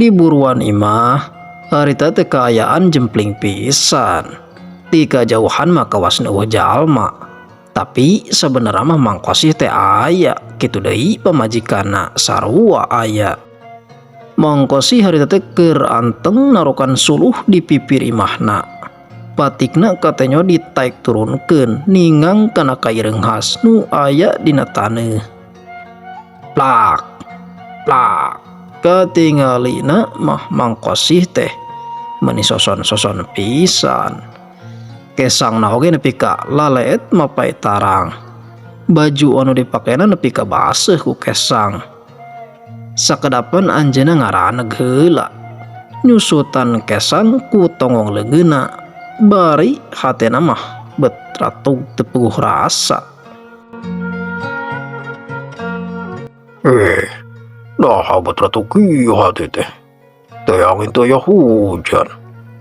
Di buruan imah, harita teh kaayaan jempling pisan. Ti kajauhan mah kawas euweuh jalma. Tapi sabenerna mah Mang Kosih teh aya, kitu deui pamajikanna sarua aya. Mang Kosih harita teh keur anteng narokan suluh di pipir imahna. Patikna katenyo ditaek turunkeun ningang kana kai reunghas nu aya dina taneuh. Plak, plak. Katingalina mah Mang Kosih teh meuni soson-soson pisan. Kesangna oge nepi ka laleet mapay tarang. Baju anu dipakena nepi ka baseuh ku kesang. Sakedapan anjeunna ngaraneg heula. Nyusutan kesang ku tonggong leungeunna. Bari hatena mah bet ratug teu puguh rasa. Nah, bet ratug kieu hati teh. Teh angin teh aya hujan.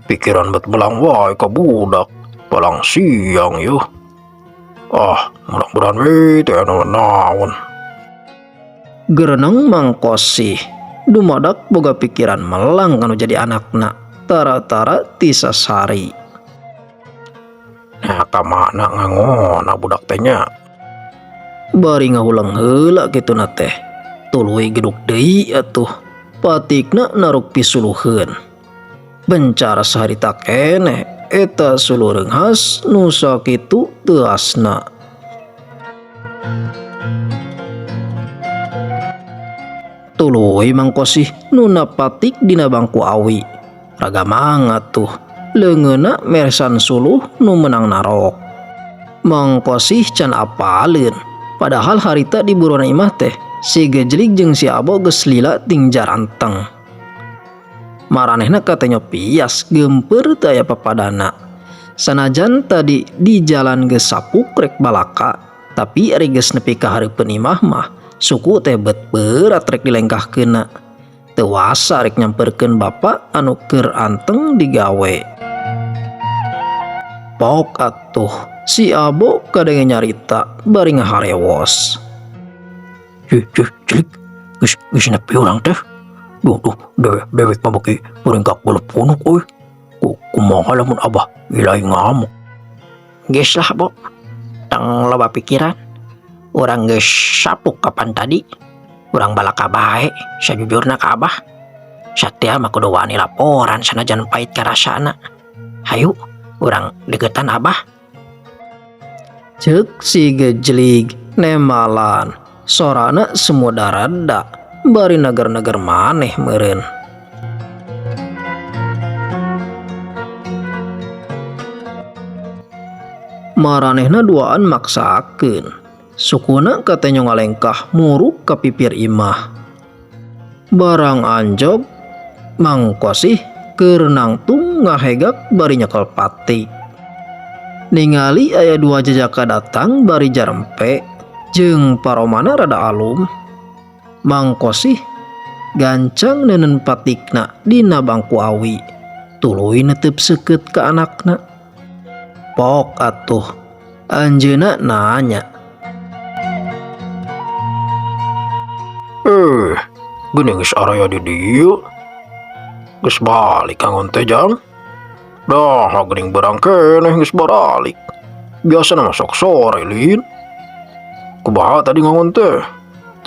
Pikiran bet melang wae ka budak. Palang siang yeuh. Ah, mudah-mudahan we teh anu naon. Gereneng Mang Kosih dumadak boga pikiran melang kanu jadi anakna tara-tara ti sasari. Nah, ka mana ngangona budak teh nya? Bari ngahuleng heula kituna teh. Tuluy geduk deui atuh. Patikna naruk pisuluheun. Bencar saharita keneh eta suluh reunghas nu sakitu teuasna. Tuluy Mang Kosih nu napatik dina bangku awi. Raga mangat tuh leungeunna meresan suluh nu menang narok. Mang Kosih can apaleun. Padahal harita di buruan imah teh si Gejlig jeung si Abo geus lila ting jaranteng. Maranehna katenyo pias geumpeur teu aya papadana. Sanajan tadi di jalan geus sapuk rek balaka, tapi ari geus nepi ka hareupeun imah mah suku teh bet berat rek dilengkahkeunna. Teu wasa rek nyamperkeun bapa anu keur anteng digawe. Pok atuh si Abo kadenge nyarita bari ngaharewos. Cih, cih, cilik. Geus, geus nepi urang teh. Duh, duh, dewek mah beuki buringkak bulu punuk euy. Kumaha lamun abah ilai ngamuk. Geus lah, Bo. Tong loba pikiran. Urang geus sapuk kapan tadi. Urang balaka bae sajujurna ka abah. Satya mah kudu wani laporan sanajan pahit karasana. Hayu, urang deketan abah. Ceuk si Gejlig nemalan. Sorana semua darada bari neger-neger maneh meureun. Maranehna duaan maksakeun. Sukuna katenyo ngalengkah muruk ka pipir imah. Barang anjog Mang Kosih keur nangtung ngahegak bari nyekel pati. Ningali aya dua jejaka datang bari jarempe jeung paromana rada alum. Mang Kosih gancang neuneun patikna dina bangku awi. Tuluy netep seukeut ka anakna. Pok atuh anjeunna nanya. Geuning geus araya di dieu. Geus balik angon teh jang. Dah geuning beurang keneh geus baralik. Biasana mah sok sore lin. Kumaha tadi ngangon teh?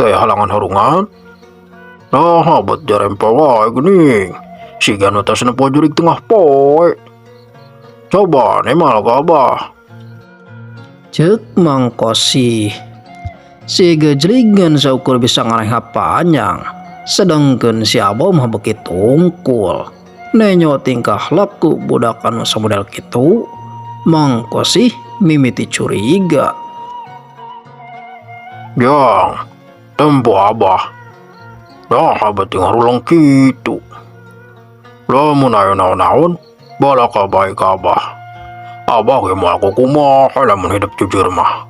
Teh halangan harungan. Nah, bet jarempe wae geuning. Siga nu tos nempo jurig tengah poe. Coba nemal ka abah. Ceuk Mang Kosih. Si Gejlig ngan saukur bisa ngarehap panjang. Sedangkeun si Abo mah beuki tungkul. Nenyo tingkah laku budak anu samodel kitu, Mang Kosih mimiti curiga. Jang, tempo abah. Dah abah tinggal ulang kitu. Lamun aya naon-naon, balaka bae ka abah. Abah ge moal kukumaha lamun hidup jujur mah.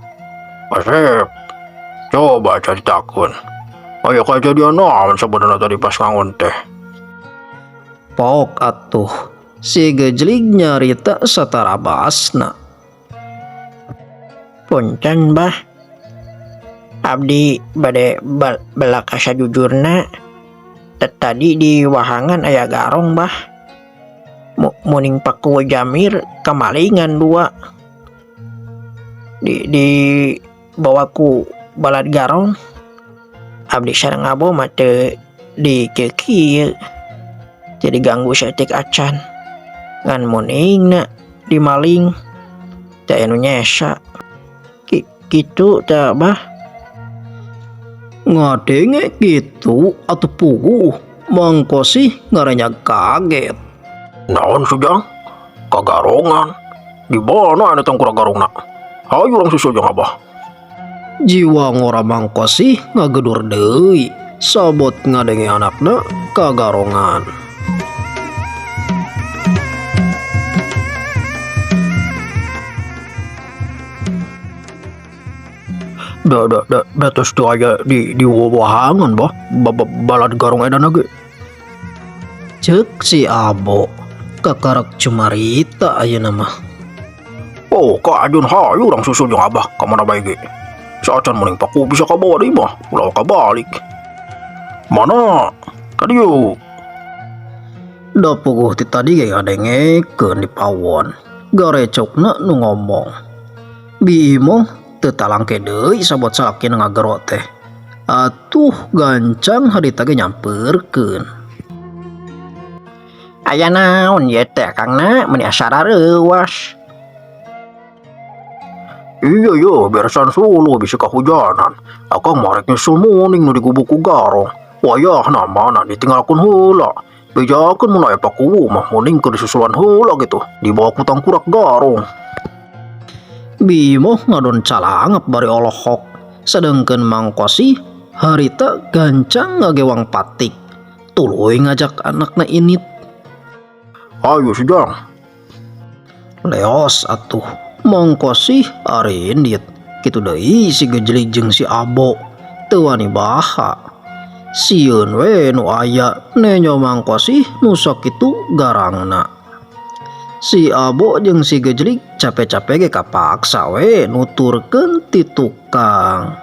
Asep, coba caritakeun. Aya kajadian naon sabenerna tadi pas ngangon teh? Pok atuh, si Gejlig nyarita satarabasna. Punten bah, abdi bade belaka sajujurna. Tadi di wahangan aya garong bah. Muning paku jamir kamalingan dua. Di bawa ku balad garong. Abdi sareng abo mah teu di kieu jadi ganggu saeutik acan. Ngan muningna dimaling teu aya nu nyesa. Kitu teh bah. Ngadenge kitu atuh puguh Mang Kosih ngaranyak kaget. Naon sujang? Kagarongan. Di mana aya tangkurak garongna? Hayu urang susul jeung Abah. Jiwa ngora Mang Kosih ngagedur deui sabot ngadenge anakna kagarongan. Da da da da tos teu aya di wahangan bah. Balad garong edan ge. Ceuk si Abo kakarak cumarita ayeuna mah. Oh, ka ajun hayu urang susul jeung Abah ka mana bae ge. Saacan muning paku bisa kabawa deui mah, ulah kabalik. Mana? Ka dieu. Da puguh ti tadi ge ngadengekeun di pawon. Garecokna nu ngomong. Bi Imoh teu talangke deui sabot salakina ngagero teh. Atuh gancang harita ge nyampeurkeun. Aya naon ieu teh Kangna meuni asa rareuwas. Iya iya beresan suluh bisa kahujanan. Akang mah rek nyusul muning nu digubuk ku garong. Wayahna mana ditinggalkeun heula. Bejakeun mun aya pakuwu mah muning keur disusulan heula gitu. Dibawa ku tangkurak garong. Bi Imoh ngadon calangap bari olohok. Sedengkeun Mang Kosih harita gancang ngagewang patik. Tuluy ngajak anakna init. Ayo sujang. Leos atuh Mang Kosih arindit. Kitu deui si Gejlig jeung si Abo. Teu wani baha. Sieun we nu aya nenyo Mang Kosih nu sakitu garangna. Si Abo jeung si Gejlig cape-cape ge kapaksa we nuturkeun ti tukang.